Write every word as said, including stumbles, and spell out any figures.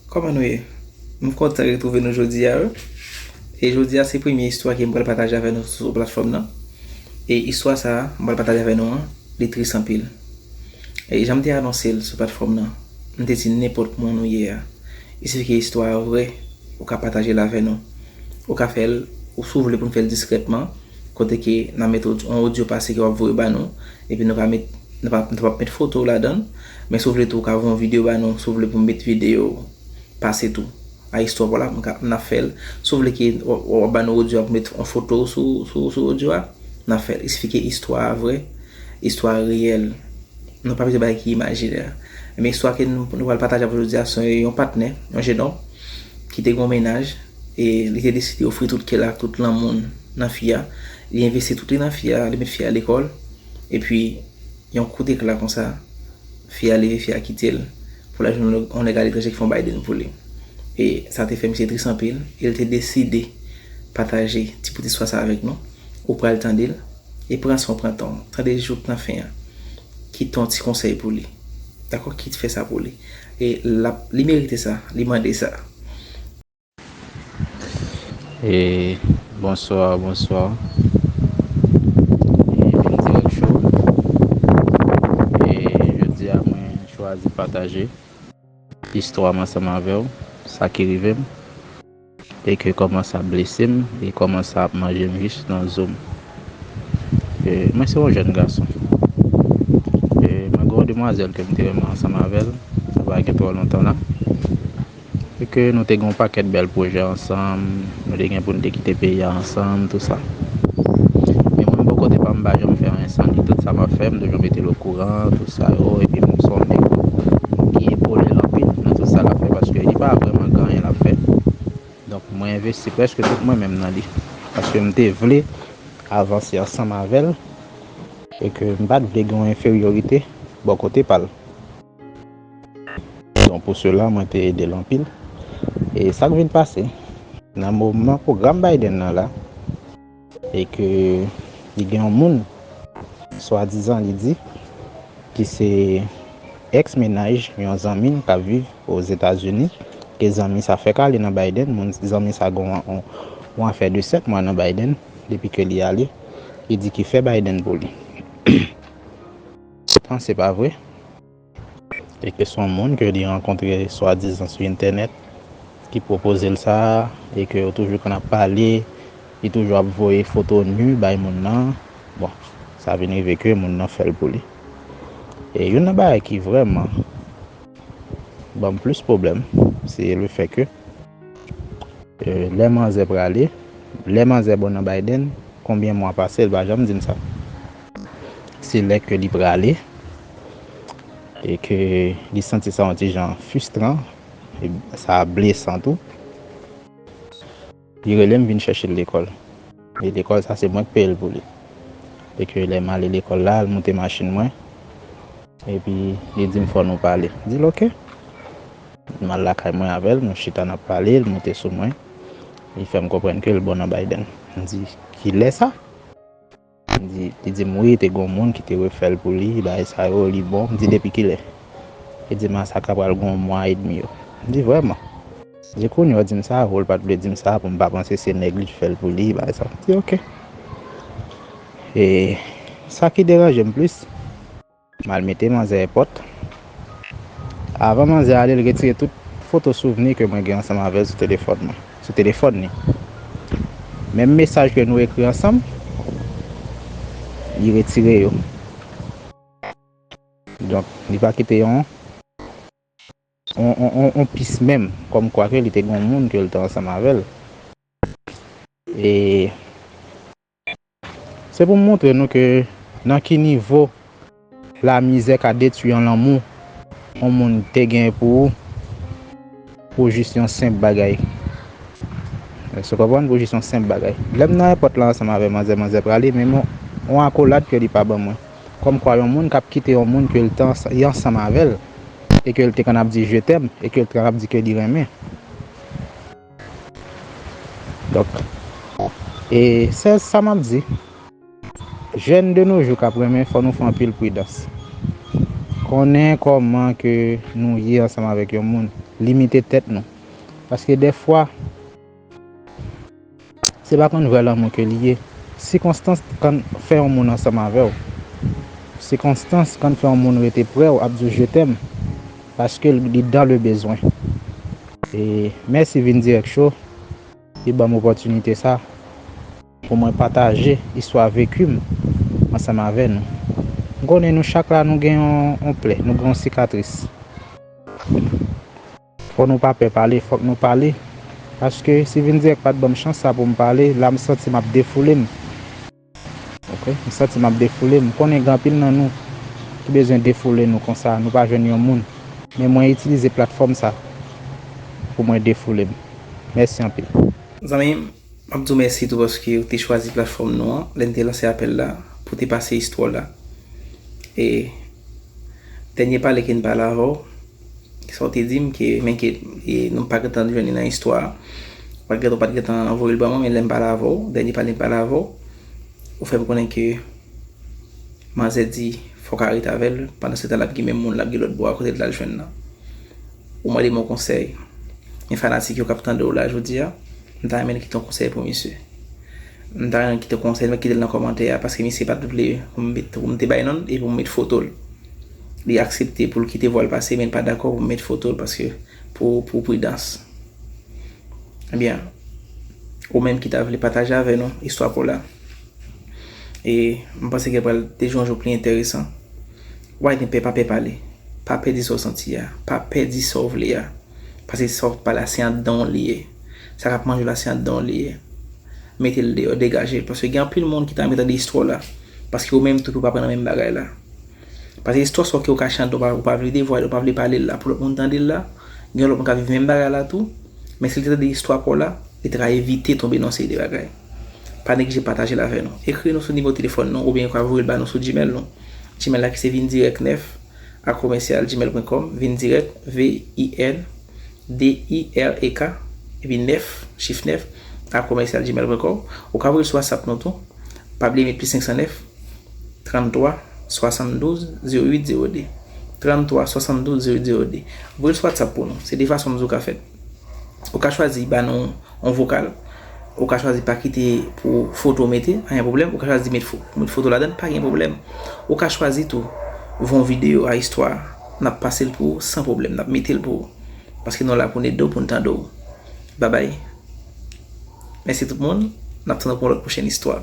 Kòman nou ye? M kontan retwouve nou jodi a wi. E jodi a se premye istwa ke m pral pataje avè nou sou platfòm nan. E istwa sa a m pral pataje avè nou an, li tris anpil. E jan m te anonse l sou platfòm nan, m te di nenpòt moun ou ye a, e si ke istwa a vrè, ou ka pataje l avè nou. Ou ka fè l, ou si w vle pou n fè l diskrètman, kote ke n a met yon odyo pase ke w ap voye ba nou, epi nou ka met, nou pa, nou pa met foto w ladan l, men si w vle tou, ou ka voye yon videyo ba nou, si w vle pou m met videyo pase tou. A istwa w la, m ka, n ap fè l. Si w vle ke w, w ap ba nou odyo a pou met yon foto sou, sou, sou odyo a, n ap fè l. Eksplike istwa a vrè, istwa a reyèl. Nou pa bezwen bay ki imajinè. Men istwa ke nou, nou pral pataje avè w jodi a, se yon patnè, yon jennonm, ki te gen yon mennaj, e li te deside ofri tout kè l ak tout lanmou l nan fi a. Li envesti tout li nan fi a, li met fi a lekòl, epi yon kout ekla konsa, fi a leve, fi a kite l, pou l al jwenn yon nèg aletranje ki fè yon Biden pou li. E sa te fè misye tris anpil, e l te deside pataje ti bout istwa sa avèk nou. Ou pral tande l, e pran san w pran tan w. Tande l jouk nan fen an. Kit yon ti konsèy pou li. Dakò? Kit fè sa pou li. E l ap, li merite sa, li mande sa. E bonswa, bonswa. E vin dirèk cho. E jodi a mwen chwazi pataje istwa m ansanm avè w, sa ki rive m, e ke kòman sa blese m, e kòman sa ap manje m jis nan zo m. E mwen se yon jèn gason. E mwen gen yon demwazèl ke m te renmen ansanm avè l, sa pa gen twò lontan la. E ke nou te gen yon pakèt bèl pwojè ansanm, nou te gen pou n te kite peyi a ansanm, tou sa. Men mwen, bò kote pa m, m pa janm fè anyen san li. Tout sa m ap fè, m toujou mete l okouran, tou sa yo, epi m se yon nèg ki epole l anpil nan tout sa l ap fè, paske li pa vrèman gen anyen l ap fè. Donk, mwen envesti prèske tout mwen menm nan li. Paske m te vle avanse ansanm avè l, e ke m pa t vle gen yon enferyorite bò kote pa l. Donk, pou sela, mwen te ede l anpil. E sa k vin pase, nan moman pwogram Biden nan la, e ke li gen yon moun, swadizan li di, ki se èks mennaj yon zanmi l k ap viv Ozetazini, ke zanmi sa fèk ale nan Biden, moun, zanmi sa gen yon, yon, yon afè de sèt mwa nan Biden, depi ke li ale, li di ki fè Biden pou li. Tan se pa vre. E ke se yon moun ke li rankontre swadizan sou entènèt ki pwopoze l sa, e ke yo toujou konn ap pale, li toujou ap voye foto nu bay moun nan. Bon, sa vin rive ke moun nan fè l pou li. E youn nan bagay ki vrèman ban m plis pwoblèm, se le fè ke E, lè manzè prale, lè manzè bon nan Biden, konbyen mwa pase, l pa janm di m sa. Se lè ke li prale, e ke li santi sa yon ti jan fristran, e sa blesan tou. Li rele m vin chèche l lekòl. E lekòl sa, se mwen k peye l pou li. E ke lè m ale lekòl la, l moute machin mwen, epi li di m fò nou pale. M di l oke. M al lakay mwen avè l, nou chita n ap pale, l moute sou mwen. Li fè m konprann ke l bon nan Biden. M di, kilè sa? M di, li di m wi, te gen yon moun ki te refè l pou li, bagay sa yo, li bon. M di, depi kilè? Li di m a sa ka pral gen yon mwa edmi yo. M di, vrèman? M di, kounye a w di m sa, ou l pa t vle di m sa, pou m pa panse se nèg li fè l pou li, bagay sa. M di, oke. E sa ki deranje m plis, m al mete manzè èpòt. Avan manzè ale, l retire tout foto souvni ke mwen gen ansanm avè l sou telefòn mwen, sou telefòn li. Menm mesaj ke nou ekri ansanm, li retire yo. Donk, li pa kite yon, yon, yon, yon, yon pis menm, kòmkwa ke li te gen yon moun ke l te ansanm avè l. E Se pou m montre nou ke nan ki nivo lamizè ka detwi yon lanmou yon moun te gen pou ou, pou jis yon senp bagay. Èske w konprann? Pou jis yon senp bagay. Lè m nan èpòt la ansanm avè manzè, manzè prale, men yon, yon akolad ke li pa ban mwen. Kòmkwa yon moun k ap kite yon moun ke l te ans-, ansanm avè l, e ke l te konn ap di je t'aime, e ke l te konn ap di ke li renmen. Donk, e se sa m ap di. Jèn de nos jours k ap renmen, fò nou fè anpil pridans. Konnen kòman ke nou ye ansanm avèk yon moun. Limite tèt nou. Paske dèfwa, se pa konn vrè lanmou ke li ye. Sikonstans konn fè yon moun ansanm avè w. Sikonstans konn fè yon moun rete prè w, ap di w je t'aime, paske li dans le bezwen. E mèsi Vin Dirèk Show ki ban m opòtinite sa pou mwen pataje istwa veki m ansanm avè nou. M konnen nou chak la nou gen yon, yon plè, nou gen yon sikatris. Fò nou pa pè pale, fòk nou pale. Paske si Vin Dirèk pa t ban m chans sa pou m pale, la m santi m ap defoule m. Ok, m santi m ap defoule m. M konnen gen anpil nan nou ki bezwen defoule nou konsa, nou pa jwenn yon moun. Men mwen itilize platfòm sa pou mwen defoule m. Mèsi anpil. Zanmi m, m ap di w mèsi tou paske w te chwazi platfòm nou an, lè n te lanse apèl la, pou te pase istwa w la. E dènye pale ke n pale avè w, sa w te di m ke, men ke, e, nou pa gentan jwenn li nan istwa a. Ou pa t gentan, ou pa t gentan voye l ban mwen, men lè m pale avè w, dènye pale n pale avè w, ou fè m konnen ke manzè di fòk arete avè l, pandan se tan l ap gen menm moun, l ap gen lòt bò a kote l t al jwenn nan. Ou mande m yon konsèy. Men fanatik yo k ap tande w la jodi a, m ta renmen kite yon konsèy pou misye. M ta renmen kite yon konsèy, men kite l nan kòmantè a, paske misye pa t vle pou m met, pou m te bay non l e pou m met foto l. Li aksepte pou l kite vwa l pase, men l pa dakò pou m met foto l, paske pou, pou pridans. Ebyen, ou menm ki ta vle pataje avè nou istwa pa w la, e m panse ke pral te jwenn yon jou pli enteresan. Why ne pè pa pè pale? Pa pè di sa w santi a. Pa pè di sa w vle a. Paske sa w pale a se anndan w li ye. Sa k ap manje w la se anndan w li ye. Mete l deyò, degaje l. Paske gen anpil moun ki ta renmen tande istwa w la. Paske ou menm tou pou w pa pran nan menm bagay la. Paske istwa sa w ke ou kache anndan w pa, ou pa vle devwale, ou pa vle pale l la pou lòt moun tande l la. Gen lòt moun k ap viv menm bagay la tou. Men si l te tande istwa pa w la, li ta ka evite tonbe nan yon seri de bagay. Pa neglije pataje l avè nou. Ekri nou sou nimewo telefòn nou oubyen ou ka voye l ba nou sou Gmail nou. Gmail la ki se vin dirèk nèf a komèsyal gmail pwen kòm, vin dirèk, V I N D I R E K, epi nèf, chif nèf, a komèsyal gmail pwen kòm. Ou ka voye l sou WhatsApp nou tou. Pa bliye met plis senk san nèf, tranntwa, swasanndouz, zewo uit, zewo de. Tranntwa, swasanndouz, zewo uit, zewo de. Voye l sou WhatsApp pou nou. Se de fason m di w ka fèt. Ou ka chwazi ba nou yon vokal. Ou ka chwazi pa kite pou foto w mete, anyen pwoblèm. Ou ka chwazi met fo-, met foto ladan, pa gen pwoblèm. Ou ka chwazi tou voye yon videyo a istwa a. N ap pase l pou ou san pwoblèm. N ap mete l pou ou. Paske nou la pou n ede w, pou n tande w. Babay. Mèsi tout moun. N ap tann pou yon lòt pwochèn istwa.